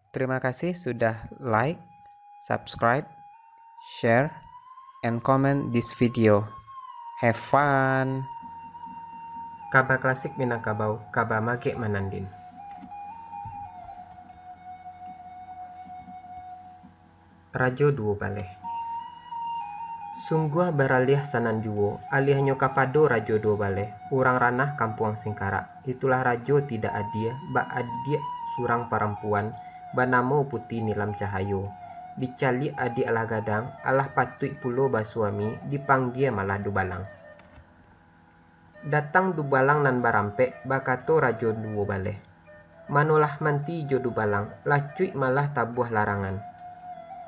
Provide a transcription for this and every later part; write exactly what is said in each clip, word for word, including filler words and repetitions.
Terima kasih sudah like, subscribe, share, and comment this video. Have fun! Kaba klasik Minangkabau, kaba Magek Manandin. Rajo Duo Baleh. Sungguah baraliah sanan juo, aliahnyo kapado Rajo Duo Baleh, urang ranah Kampuang Singkarak. Itulah rajo tidak adie, baadiak surang parampuan, banamo Puti Nilam Cahayo. Dicaliak adiak alah gadang, alah patuik pulo basuami, dipanggie malah dubalang. Datang dubalang nan barampek, bakato Rajo Duo Baleh, "Manolah manti jo dubalang, lacuik malah tabuah larangan."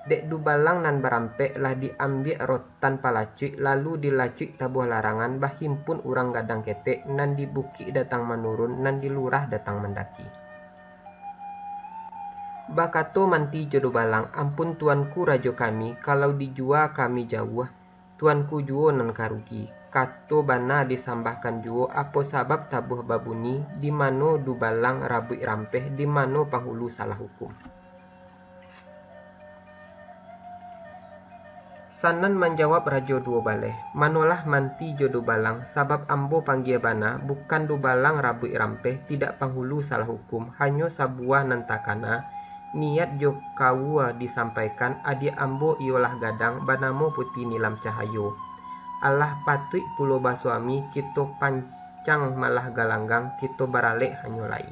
Dek dubalang nan barampek lah diambiak rotan palacuik, lalu dilacuik tabuah larangan, bahimpun urang gadang ketek, nan di bukik datang manurun, nan di lurah datang mandaki. Bakato manti jo dubalang, "Ampun tuanku rajo kami, kalau dijua kami jauah, tuanku juo nan ka rugi. Kato bana disambahkan juo, apo sabab tabuah babunyi, di mano dubalang rabuik rampeh, di mano panghulu salah hukum." Sanan manjawab Rajo Duo Baleh, "Manolah manti jo dubalang, sabab ambo panggie bana, bukan dubalang rabuik rampeh, tidak panghulu salah hukum, hanyo sabuah nan takana, niat jo kaua disampaikan, adiak ambo iyolah gadang banamo Puti Nilam Cahayo. Alah patuik pulo basuami, kito pancang malah galanggang, kito baralek hanyo lai."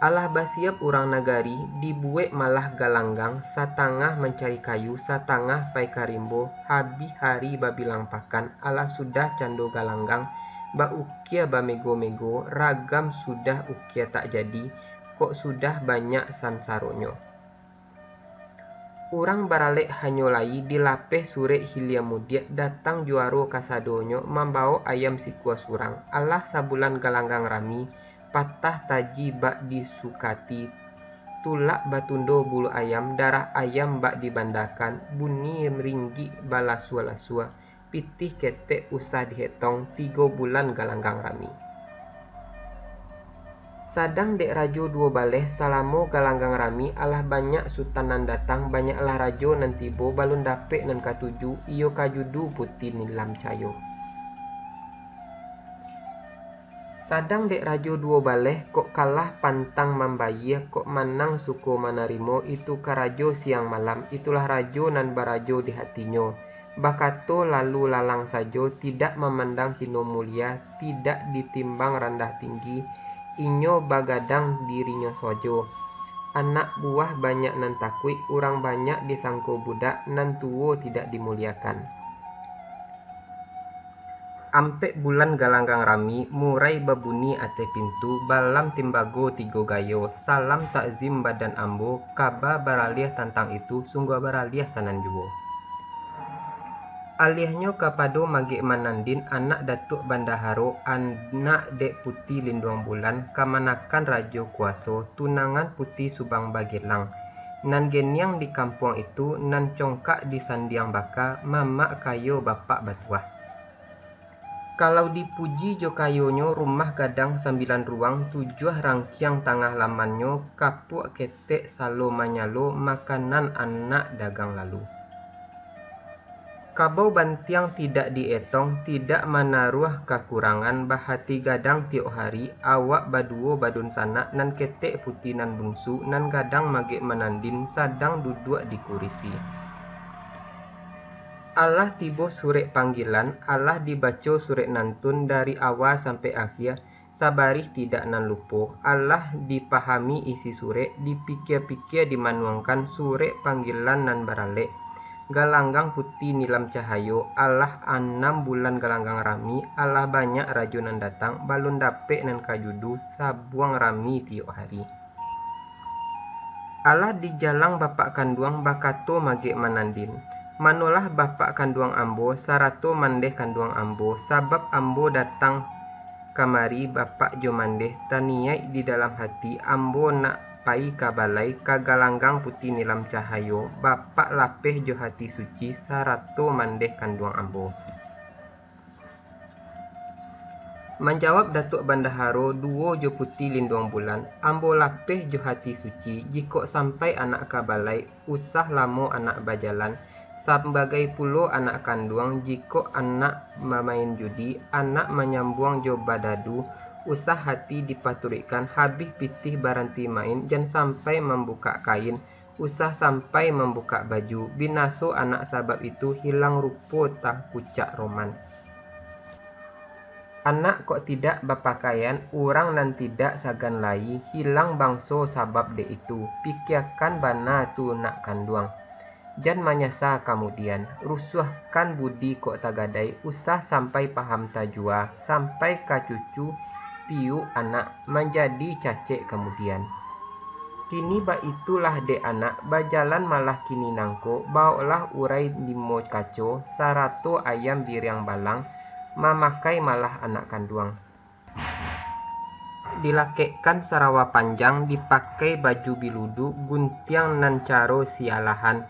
Alah basiap urang nagari, dibuek malah galanggang, satangah mancari kayu, satangah pai ka rimbo, habih hari babilang pakan, alah sudah cando galanggang, baukia bamego-mego, ragam sudah ukia tak jadi, kok sudah banyak sansaronyo. Urang baralek hanyo lai, dilapeh surek hilia mudiak, datang juaro kasadonyo, mambawok ayam sikua surang. Alah sabulan galanggang rami, patah taji bak disukati, tulak batundo bulu ayam, darah ayam bak dibandakan, bunyi ringgik balasua-lasua, pitih ketek usah dihetong, tigo bulan galanggang rami. Sadang dek Rajo Duo Baleh, salamo galanggang rami, alah banyak sutan nan datang, banyaklah rajo nan tibo, balun dapek nan katuju, iyo ka judu Puti Nilam Cahayo. Sadang dek Rajo Duo Baleh, kok kalah pantang mambayie, kok manang suko manarimo, itu karajo siang malam, itulah rajo nan barajo di hatinyo. Bakato lalu lalang sajo, tidak mamandang hino mulia, tidak ditimbang randah tinggi, inyo bagadang dirinyo sajo. Anak buah banyak nan takuik, urang banyak disangko budak, nan tuo tidak dimuliakan. Ampek bulan galanggang rami, murai babunyi ateh pintu, balam timbago tigo gayo, salam takzim badan ambo, kaba baraliah tantang itu, sungguah baraliah sanan juo. Aliahnyo kapado Magek Manandin, anak Datuak Bandaharo, anak dek Puti Linduang Bulan, kamanakan Rajo Kuaso, tunangan Puti Subang Bagelang, nan geniang di kampuang itu, nan congkak di sandiang baka, mamak kayo bapak batuah. Kalau dipuji jo kayonyo, rumah gadang sambilan ruang, tujuah rangkiang tangah lamannyo, kapuak ketek salo manyalo, makanan anak dagang lalu. Kabau bantiang tidak dietong, tidak manaruah kakurangan, bahati gadang tiok hari, awak baduo badunsanak, nan ketek Puti nan bunsu, nan gadang Magek Manandin, sadang duduak di kurisi. Alah tibo surek panggilan, alah dibaco surek nantun dari awa sampai akhia, sabarih tidak nan lupo, alah dipahami isi surek, dipikia-pikia dimanuangkan surek panggilan nan baralek. Galanggang Puti Nilam Cahayo, alah anam bulan galanggang rami, alah banyak rajo nan datang, balun dapek nan ka judu, sabuang rami tiok hari. Alah dijalang bapak kanduang, bakato Magek Manandin, "Manolah bapak kanduang ambo, sarato mandeh kanduang ambo, sabab ambo datang kamari bapak jo mandeh, taniaik di dalam hati, ambo nak pai ka balai, ka galanggang Puti Nilam Cahayo, bapak lapeh jo hati suci, sarato mandeh kanduang ambo." Manjawab Datuak Bandaharo duo jo Puti Linduang Bulan, ambo lapeh jo hati suci, jikok sampai anak ka balai, usah lamo anak bajalan, sabagai pulo anak kanduang, jikok anak mamain judi, anak manyambuang jo badadu, usah hati dipaturuikkan, habih pitih baranti main, jan sampai mambukak kain, usah sampai mambukak baju, binaso anak sabab itu, hilang rupo takucak roman. Anak kok tidak bapakaian, urang nan tidak sagan lai, hilang bangso sabab dek itu, pikiakan bana tu nak kanduang. Jan manyasa kamudian, rusuahkan budi kok tagadai, usah sampai paham tajua, sampai ka cucu piuk anak, manjadi cacek kamudian. Kini baitulah dek anak, bajalan malah kini nangko, bawoklah urai limo kaco, sarato ayam biriang balang, mamakai malah anak kanduang. Dilakekkan sarawa panjang, dipakai baju biludu, guntiang nan caro sialahan,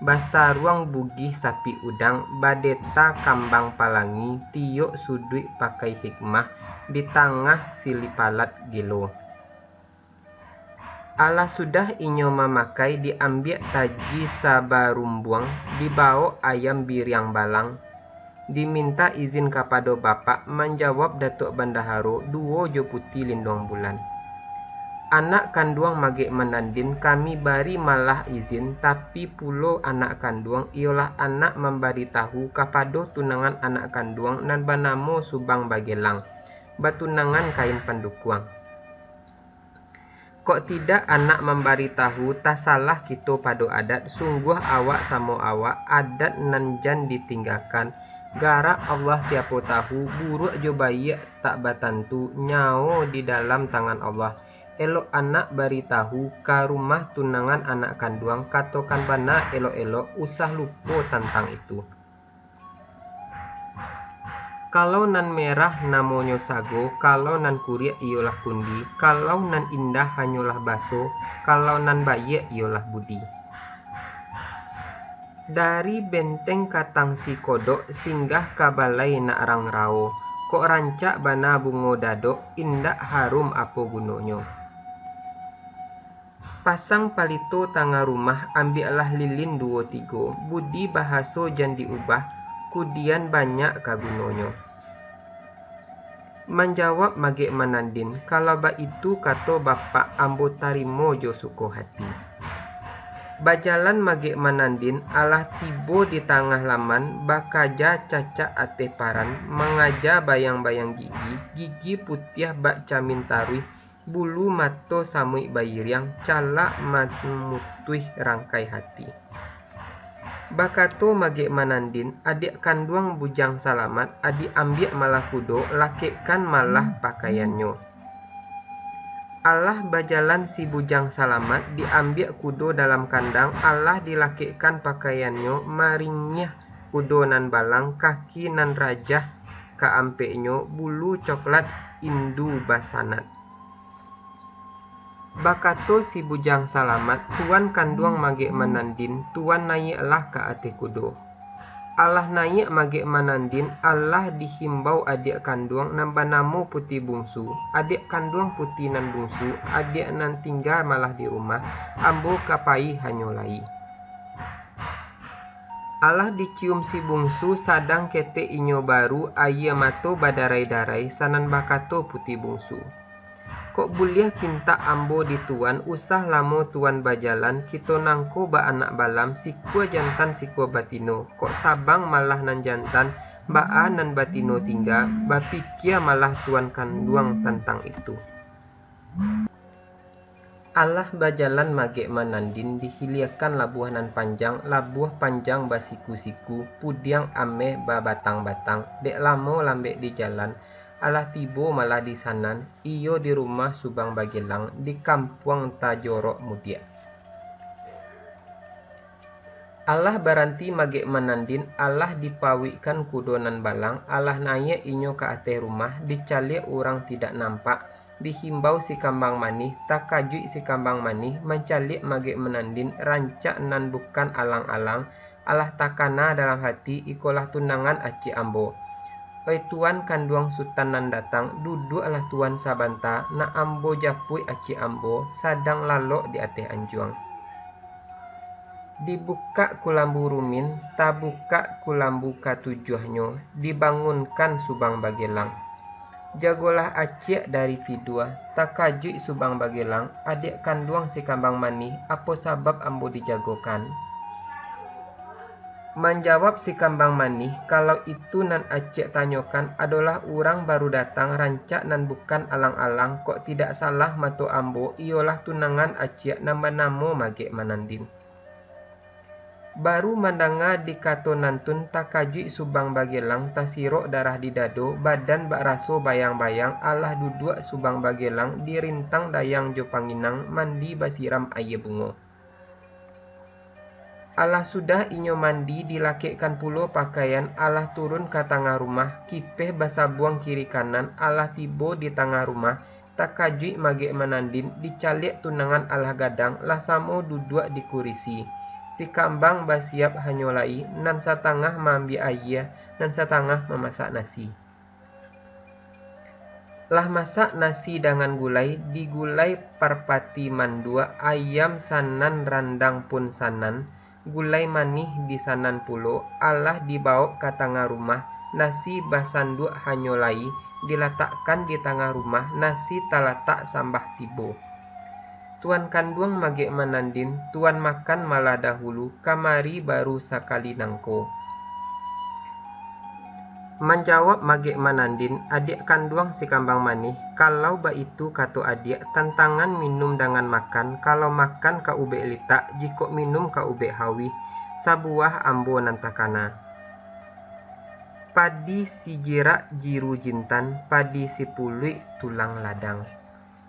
basaruang bugih sapik udang, badeta kambang palangi, tiok suduik pakai hikmah, di tangah silipalat gelo. Alah sudah inyo mamakai, diambiak taji sabarumbuang, dibawok ayam biriang balang, diminta izin kapado bapak, manjawab Datuak Bandaharo duo jo Puti Linduang Bulan. Anak kanduang Magek Manandin kami bari malah izin, tapi pulo anak kanduang, iyolah anak mambaritahu kapado tunangan anak kanduang nan banamo Subang Bagelang, batunangan kain pandukuang. Kok tidak anak mambaritahu, tasalah kito pado adat, sungguah awak samo awak, adat nan jan ditinggakan. Garak Allah siapo tahu, buruak jo baiak tak batantu, nyawo di dalam tangan Allah. Elok anak baritahu ka rumah tunangan anak kanduang, katokan bana elok-elok, usah lupo tantang itu. Kalau nan merah namonyo sago, kalau nan kuriak iyolah kundi, kalau nan indah hanyolah baso, kalau nan baiak iyolah budi. Dari benteng ka tangsi kodok, singgah ka balai nak rang rawo, kok rancak bana bungo dadok, indak harum apo gunonyo. Pasang palito tangah rumah, ambiaklah lilin duo tigo, budi bahaso jan diubah, kudian banyak ka gunonyo. Manjawab Magek Manandin, kalau baitu kato bapak, ambo tarimo jo suko hati. Bajalan Magek Manandin, alah tibo di tangah laman, bakaja cacak ateh paran, mangaja bayang-bayang gigi, gigi putiah bak camin taruih, bulu mato samuik bairiang, calak mamutuih rangkai hati. Bakato Magek Manandin, adiak kanduang Bujang Salamat, adiak ambiak malah kudo, lakekkan malah pakaiannyo. Alah bajalan si Bujang Salamat, diambiak kudo dalam kandang, alah dilakekkan pakaiannyo, maringiah kudo nan balang, kaki nan rajah ka ampeknyo, bulu coklat indu basanat. Bakato si Bujang Salamat, "Tuan kanduang Magek Manandin, tuan naiaklah ka ateh kudo." Alah naiak Magek Manandin, alah dihimbau adiak kanduang nan banamo Puti Bungsu, adiak kanduang Puti nan bungsu, adiak nan tingga malah di rumah, ambo ka pai hanyo lai. Alah dicium si bungsu, sadang ketek inyo baru, aia mato badarai-darai, sanan bakato Puti Bungsu, "Kok buliah pintak ambo di tuan, usah lamo tuan bajalan, kito nangko baanak balam, sikua jantan sikua batino, kok tabang malah nan jantan, baa nan batino tingga, bapikia malah tuan kanduang tantang itu." Alah bajalan Magek Manandin, dihiliakan labuah nan panjang, labuah panjang basiku-siku, pudiang ameh babatang-batang, dek lamo lambek di jalan, alah tibo malah di sanan, iyo di rumah Subang Bagelang, di kampuang Tajorok Mudiak. Alah baranti Magek Manandin, alah dipauikkan kudo nan balang, alah naiak inyo ka ateh rumah, dicaliak urang tidak nampak, dihimbau si Kambang Manih, takajuik si Kambang Manih, mancaliak Magek Manandin, rancak nan bukan alang-alang, alah takana dalam hati, ikolah tunangan aciak ambo. Oi tuan kanduang Sutan nan datang, duduaklah tuan sabanta, nak ambo japuik aciak ambo, sadang lalok di ateh anjuang. Dibukak kulambu rumin, tabukak kulambu katujuahnyo, dibangunkan Subang Bagelang. Jagolah aciak dari tidua, takajuik Subang Bagelang, adiak kanduang si Kambang Manih, apo sabab ambo dijagokan? Manjawab si Kambang Manih, kalau itu nan aciak tanyokan adolah urang baru datang rancak nan bukan alang-alang, kok tidak salah mato ambo, iyolah tunangan aciak nan banamo Magek Manandin. Baru mandanga di kato nantun, takajuik Subang Bagelang, tasirok darah di dado, badan bak raso bayang-bayang, alah duduak Subang Bagelang, dirintang dayang jo panginang, mandi basiram aia bungo. Alah sudah inyo mandi, dilakekkan pulo pakaian, alah turun ka tangah rumah, kipeh basabuang kiri kanan, alah tibo di tangah rumah, takajuik Magek Manandin, dicaliak tunangan alah gadang, lah samo duduak di kurisi. Si Kambang basiap hanyo lai, nan satangah maambiak aia, nan satangah mamasak nasi. Lah masak nasi dangan gulai, digulai parpati mandua, ayam sanan randang pun sanan, gulai manih di sanan pulo, alah dibawok ka tangah rumah, nasi basanduak hanyo lai, dilatakkan di tangah rumah, nasi talatak sambah tibo. Tuan kanduang Magek Manandin, tuan makan malah dahulu, kamari baru sakali nangko. Manjawab Magek Manandin, adiak kanduang si Kambang Manih, kalau baitu kato adiak, tantangan minum dangan makan, kalau makan ka ubek litak, jikok minum ka ubek hawih, sabuah ambo nan takana. Padi sijirak jiru jintan, padi sipuluik tulang ladang.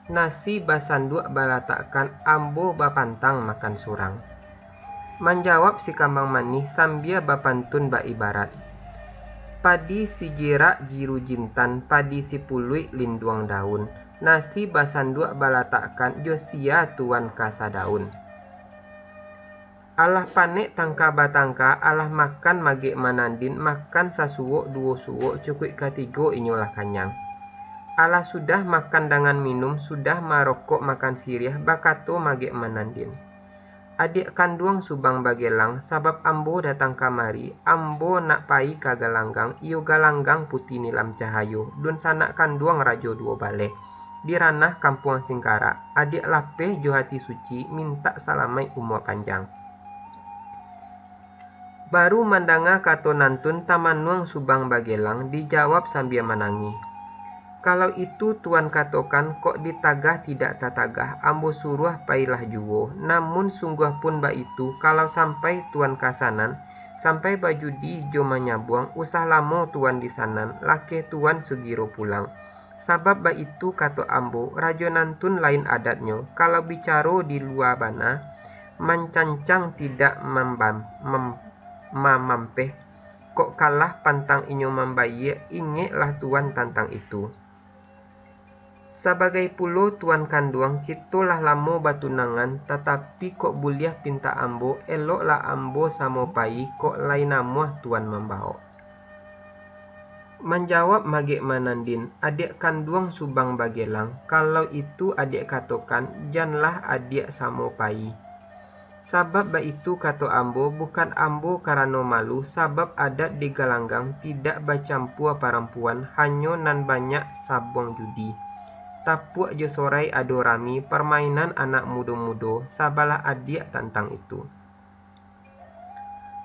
Nasi basanduak balatakkan, ambo bapantang makan surang. Manjawab si Kambang Manih sambia bapantun baibarat. Padi sijirak jiru jintan, padi sipuluik linduang daun. Nasi basanduak balatakkan, jo sia tuan ka sadaun. Alah panek tangka batangka, alah makan Magek Manandin, makan sasuok duo suok, cukuik katigo inyo lah kanyang. Alah sudah makan dangan minum, sudah marokok makan siriah, bakato Magek Manandin, adiak kanduang Subang Bagelang, sabab ambo datang kamari, ambo nak pai ka Galanggang, iyo Galanggang Puti Nilam Cahayo, dunsanak kanduang Rajo Duo Baleh, di ranah Kampuang Singkarak, adiak lapeh jo hati suci, mintak salamaik umua panjang. Baru mandanga kato nantun, tamanuang Subang Bagelang, dijawab sambia manangih. Kalau itu tuan katokan, kok ditagah tidak tatagah, ambo suruah pailah juo. Namun sungguah pun baitu, kalau sampai tuan ka sanan, sampai bajudi jo manyabuang, usah lamo tuan di sanan, lakeh tuan sugiro pulang. Sabab baitu kato ambo, rajo nantun lain adatnyo, kalau bicaro di lua bana, mancancang tidak mambam-, mem-, mamampeh, kok kalah pantang inyo mambayia, ingeklah tuan tantang itu. Sabagai pulo tuan kanduang, kito lah lamo batunangan, tatapi kok buliah pintak ambo, eloklah ambo samo pai, kok lai namuah tuan mambawok. Manjawab Magek Manandin, adiak kanduang Subang Bagelang, kalau itu adiak katokan, janlah adiak samo pai. Sabab baitu kato ambo, bukan ambo karano malu, sabab adat di Galanggang tidak bacampua parampuan, hanyo nan banyak sabuang judi. Tapuak jo sorai ado rami, parmainan anak mudo-mudo, sabalah adiak tantang itu.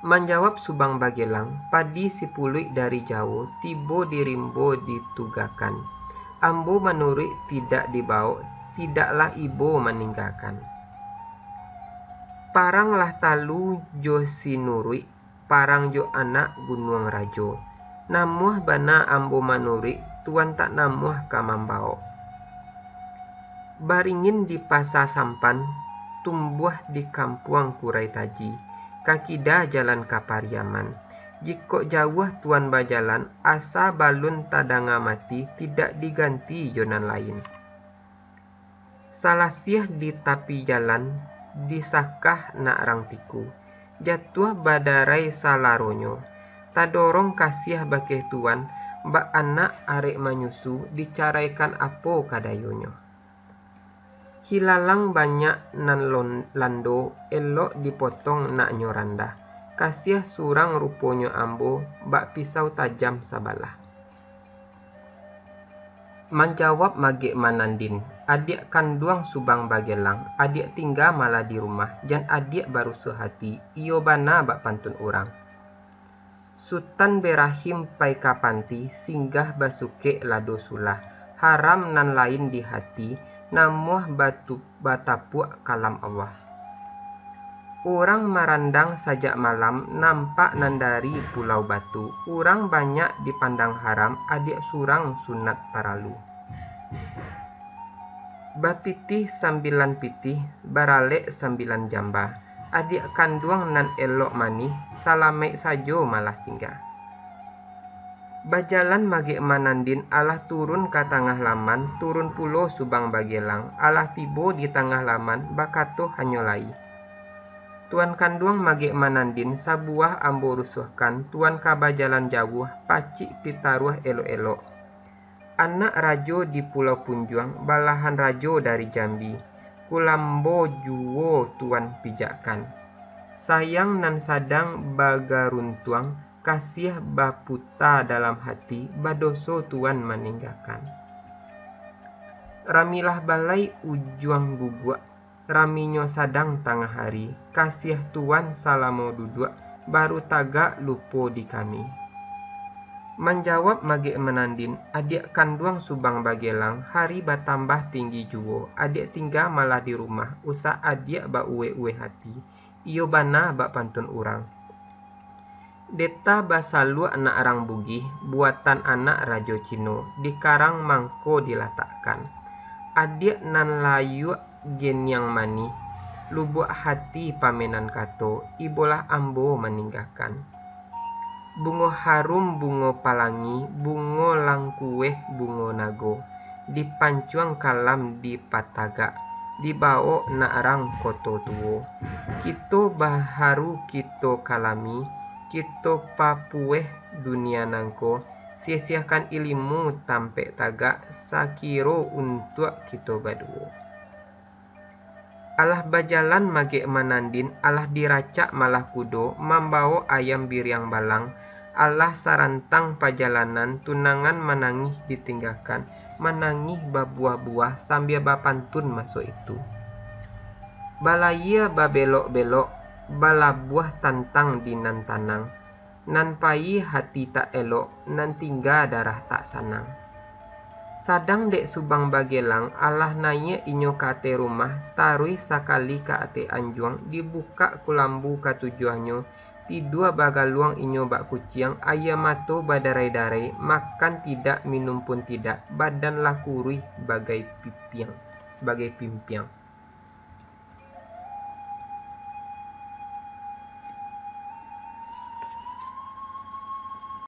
Manjawab Subang Bagelang, padi sipuluik dari Jawo, tibo di rimbo ditugakan. Ambo manuruik tidak dibawok, tidaklah ibo maninggakan. Parang lah talu jo si Nuruik, parang jo anak Gunuang Rajo. Namuah bana ambo manuruik, tuan tak namuah ka mambawok. Baringin di Pasa Sampan, tumbuah di Kampuang Kurai Taji, ka kida jalan ka Pariaman. Jikok jauah tuan bajalan, asa balun tadanga mati, tidak diganti jo nan lain. Salasiah di tapi jalan, disakah nak rang tiku. Jatuah badarai salaronyo. Tadorong kasiah bakeh tuan, Bak anak arek manyusu, dicaraikan apo kadayonyo. Hilalang banyak nan lon-, lando, elok dipotong naknyo randah. Kasiah surang ruponyo ambo, bak pisau tajam sabalah. Manjawab Magek Manandin, adiak kanduang Subang Bagelang, adiak tingga malah di rumah, jan adiak barusuah hati, iyo bana bak pantun urang. Sutan Berahim pai ka panti, singgah basukek lado sulah, haram nan lain di hati, namuah batu-, batapuak kalam Allah. Urang marandang sajak malam, nampak nan dari Pulau Batu, urang banyak dipandang haram, adiak surang sunat paralu. Bapitih sambilan pitih, baralek sambilan jamba. Adiak kanduang nan elok manih, salamaik sajo malah tingga. Bajalan Magek Manandin alah turun ka tangah laman, turun pulo Subang Bagelang, alah tibo di tangah laman, bakato hanyo lai. Tuan kanduang Magek Manandin, sabuah ambo rusuahkan, tuan ka bajalan jauah, pacik pitaruah elok-elok. Anak rajo di Pulau Punjuang, balahan rajo dari Jambi, Kulambo juwo tuan pijakkan. Sayang nan sadang bagaruntuang, kasiah baputa dalam hati, badoso tuan maninggakan. Ramilah balai ujuang guguak, raminyo sadang tangah hari, kasiah tuan salamo duduak, baru tagak lupo di kami. Manjawab Magek Manandin, adiak kanduang Subang Bagelang, hari batambah tinggi juwo, adiak tingga malah di rumah, usah adiak bauweh-uweh hati, iyo bana bak pantun urang. Deta basaluak nak rang Bugih, buatan anak rajo Cino, di karang mangko dilatakkan. Adiak nan layuak geniang manih, lubuak hati pamenan kato, ibolah ambo maninggakan. Bungo harum, bungo palangi, bungo langkuweh, bungo nago, dipancuang kalam dipatagak, dibawok nak rang koto tuwo. Kito baharu kito kalami, kito papuweh dunia nangko, sisiahkan ilimu tampek tagak, sakiro untuak kito baduwo. Alah bajalan Magek Manandin, alah diracak malah kudo, mambawok ayam biriang balang, alah sarantang pajalanan, tunangan manangih ditinggakan, manangih babuwah-buwah, sambia bapantun maso itu. Balayia babelok-belok, balabuah tantang di nan tanang, nan pai hati tak elok, nan tingga darah tak sanang. Sadang dek Subang Bagelang, alah naiak inyo ka ateh rumah, taruih sakali ka ateh anjuang, dibukak kulambu katujuahnyo, tidua bagaluang inyo bak kuciang, aia mato badarai-darai, makan tidak, minum pun tidak, badan lah kuruih bagai pipiang, bagai pimpiang.